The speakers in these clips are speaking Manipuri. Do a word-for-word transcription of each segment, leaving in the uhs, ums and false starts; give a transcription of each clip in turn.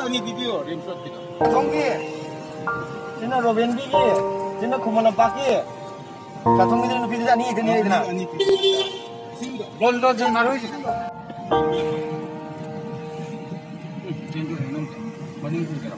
ꯑꯅꯤ ꯄꯤꯕꯤꯌꯣ, ꯔꯤꯝꯁ ꯔꯣꯗꯀꯤꯗꯣ꯫ ꯁꯣꯝꯒꯤ, ꯁꯤꯅ ꯔꯣꯕꯤꯟꯒꯤ, ꯁꯤꯅ ꯈꯨꯃꯟ ꯂꯝꯄꯥꯛꯀꯤ꯫ ꯆꯥꯊꯣꯡꯒꯤꯗꯨꯅ ꯅꯨꯄꯤꯗꯨꯗ ꯑꯅꯤ ꯈꯛꯇꯅꯤ ꯂꯩꯗꯅ꯫ ꯑꯅꯤ ꯄꯤꯕꯤꯌꯣ꯫ ꯂꯣꯟ, ꯂꯣꯟ, ꯂꯣꯟ, ꯃꯔꯣꯏꯁꯦ꯫ ꯃꯅꯤꯡ ꯄꯨꯒꯦꯔꯣ?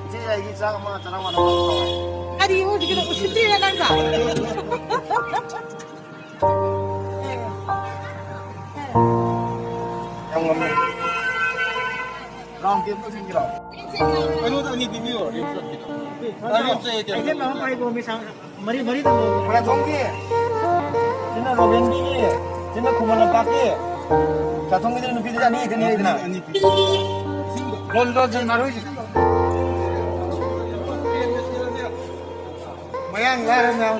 ꯏꯆꯦ, ꯑꯩꯒꯤ ꯆꯥꯛ ꯑꯃ ꯆꯔꯥ ꯋꯥꯟ ꯑꯃ ꯇꯧꯔꯣ꯫ ꯀꯔꯤ ꯍꯧꯖꯤꯛꯀꯤꯗꯣ ꯎꯁꯤꯠꯇ꯭ꯔꯤꯔ ꯅꯪꯅ? ꯌꯥꯝ ꯉꯝꯃꯦ꯫ ꯔꯥꯎꯟ ꯇꯦꯕꯜ ꯁꯤꯟꯒꯦꯔꯣ? ꯑꯩꯉꯣꯟꯗ ꯑꯅꯤ ꯄꯤꯕꯤꯌꯣ, ꯔꯤꯝꯁ ꯆꯠꯈꯤꯗꯣ꯫ ꯑ, ꯔꯤꯝꯁ ꯆꯠꯈꯤꯗꯣ꯫ ꯀꯩꯊꯦꯜ ꯃꯃꯥ ꯄꯥꯏꯕꯣ, ꯃꯤ ꯁꯥꯡ-, ꯃꯔꯤ, ꯃꯔꯤ ꯇꯧꯔꯣ꯫ ꯈꯔ ꯊꯣꯡꯒꯦ꯫ ꯁꯤꯅ ꯔꯣꯕꯤꯟꯒꯤ, ꯁꯤꯅ ꯈꯨꯃꯟ ꯂꯝꯄꯥꯛꯀꯤ꯫ ꯆꯥꯊꯣꯡꯒꯤꯗꯨ ꯅꯨꯄꯤꯗꯨꯗꯤ ꯑꯅꯤ ꯈꯛꯇꯅꯤ ꯂꯩꯗꯅ꯫ ꯑꯅꯤ ꯄꯤꯕꯤꯌꯣ꯫ ꯂꯣꯟ ꯂꯣꯟꯁꯤꯟ ꯃꯔꯣꯏꯁꯤ꯫ ꯃꯌꯥꯡ ꯂꯥꯏꯔ ꯃꯌꯥꯝ꯫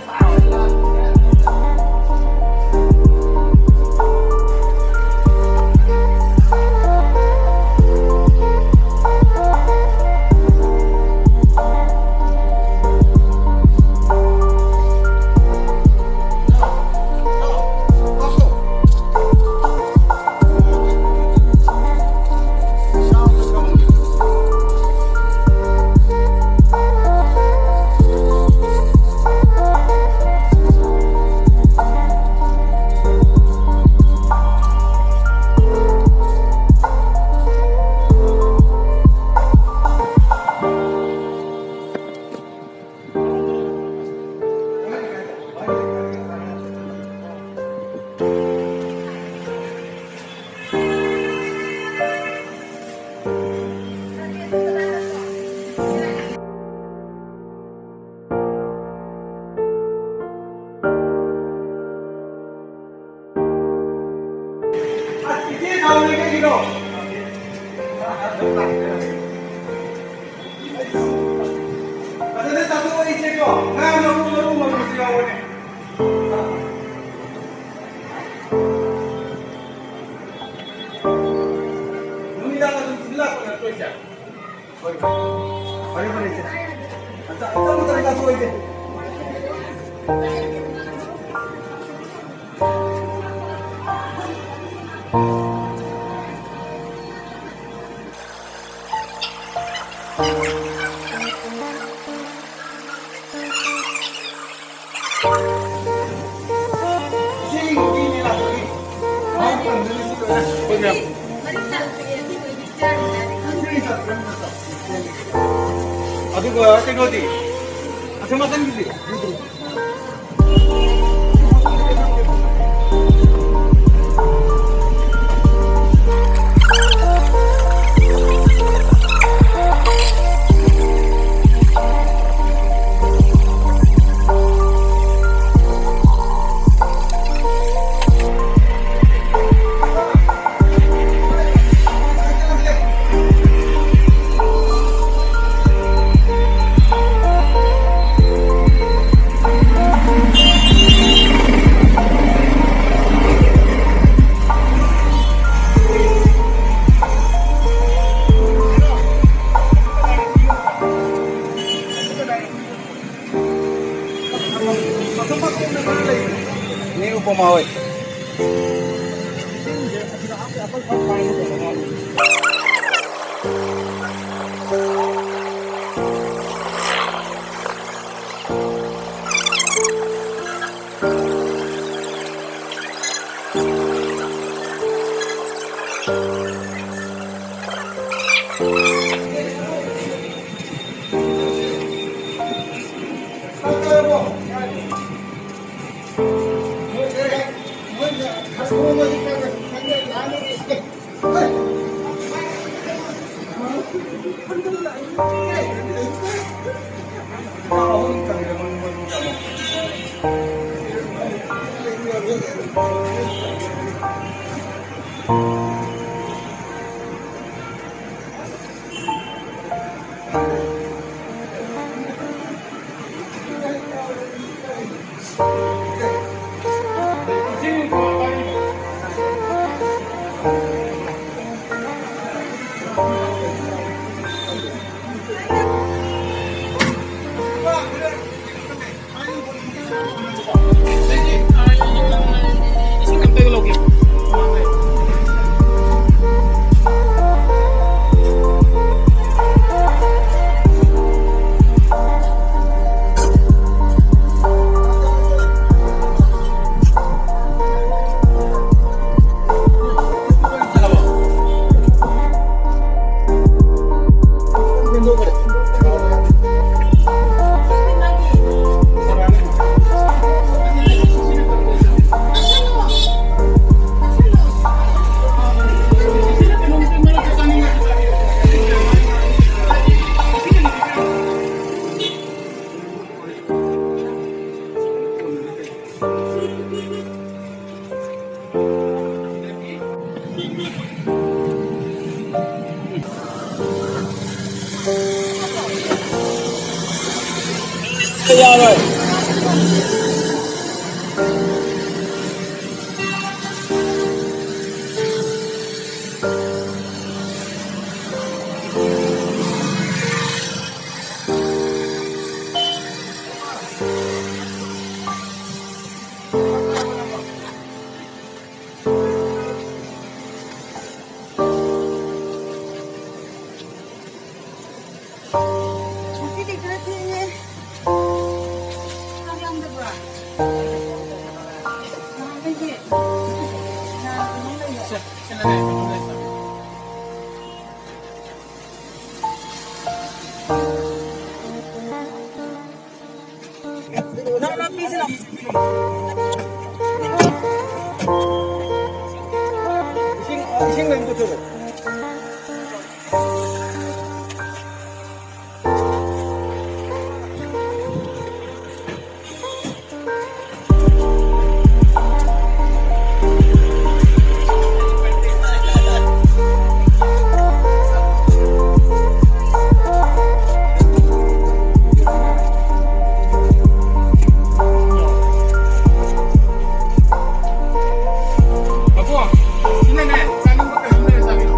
ꯐꯖꯅ ꯆꯥꯊꯣꯛꯑꯣ ꯏꯆꯦꯀꯣ꯫ ꯉꯥ ꯃꯔꯨ, ꯃꯔꯨ, ꯃꯔꯨꯁꯨ ꯌꯥꯎꯕꯅꯦ꯫ ꯅꯨꯃꯤꯗꯥꯡ ꯑꯗꯨꯝ ꯁꯤꯗ ꯂꯥꯛꯄ ꯅꯠꯇ꯭ꯔꯣ ꯏꯆꯦ? ꯍꯣꯏ, ꯐꯔꯦ, ꯐꯔꯦ, ꯏꯆꯦ꯫ ꯑꯝꯇ, ꯑꯝꯇ, ꯑꯝꯇ ꯆꯥꯊꯣꯛꯑꯣ ꯏꯆꯦ꯫ ꯑꯗꯨꯒ ꯀꯩꯅꯣꯗꯤ, ꯑꯁꯣꯝ ꯅꯥꯀꯟꯒꯤꯗꯤ? ꯌꯥꯔꯣꯏ꯫ ꯅꯪ ꯅꯥꯄꯤꯁꯤꯅ ꯏꯁꯤꯡ, ꯏꯁꯤꯡ ꯂꯩꯕꯗꯣ ꯊꯨꯔꯣ꯫ ꯄꯥꯕꯨꯡ, ꯁꯤꯅꯅꯦ, ꯆꯥꯅꯤꯡꯕ ꯀꯩꯅꯣꯝ ꯂꯩꯔ ꯆꯥꯕꯤꯔꯣ꯫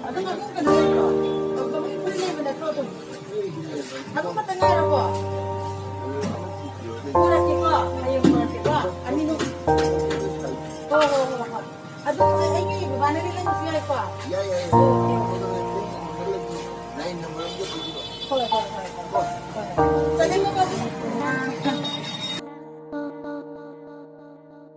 ꯑꯗꯨꯝ, ꯑꯗꯨꯝ ꯀꯩꯅꯣ ꯂꯩꯕ꯭ꯔꯣ? ꯑꯗꯨꯝ ꯐ꯭ꯔꯤ ꯂꯩꯕ ꯅꯠꯇ꯭ꯔꯣ ꯑꯗꯨꯝ? ꯑꯗꯨ ꯈꯛꯇ ꯉꯥꯏꯔꯕꯣ? ꯄꯨꯔꯛꯀꯦꯀꯣ, ꯍꯌꯦꯡ ꯄꯨꯔꯛꯀꯦꯀꯣ꯫ ꯑꯅꯤꯃꯛ꯫ ꯍꯣꯏ, ꯍꯣꯏ, ꯍꯣꯏ, ꯍꯣꯏ꯫ ꯑꯗꯨ ꯑꯩ, ꯑꯩꯒꯤ ꯕꯕꯥꯅ ꯂꯩꯔꯝꯕꯁꯨ ꯌꯥꯏꯀꯣ? ꯌꯥꯏ, ꯌꯥꯏ, ꯌꯥꯏ꯫ Okay, okay.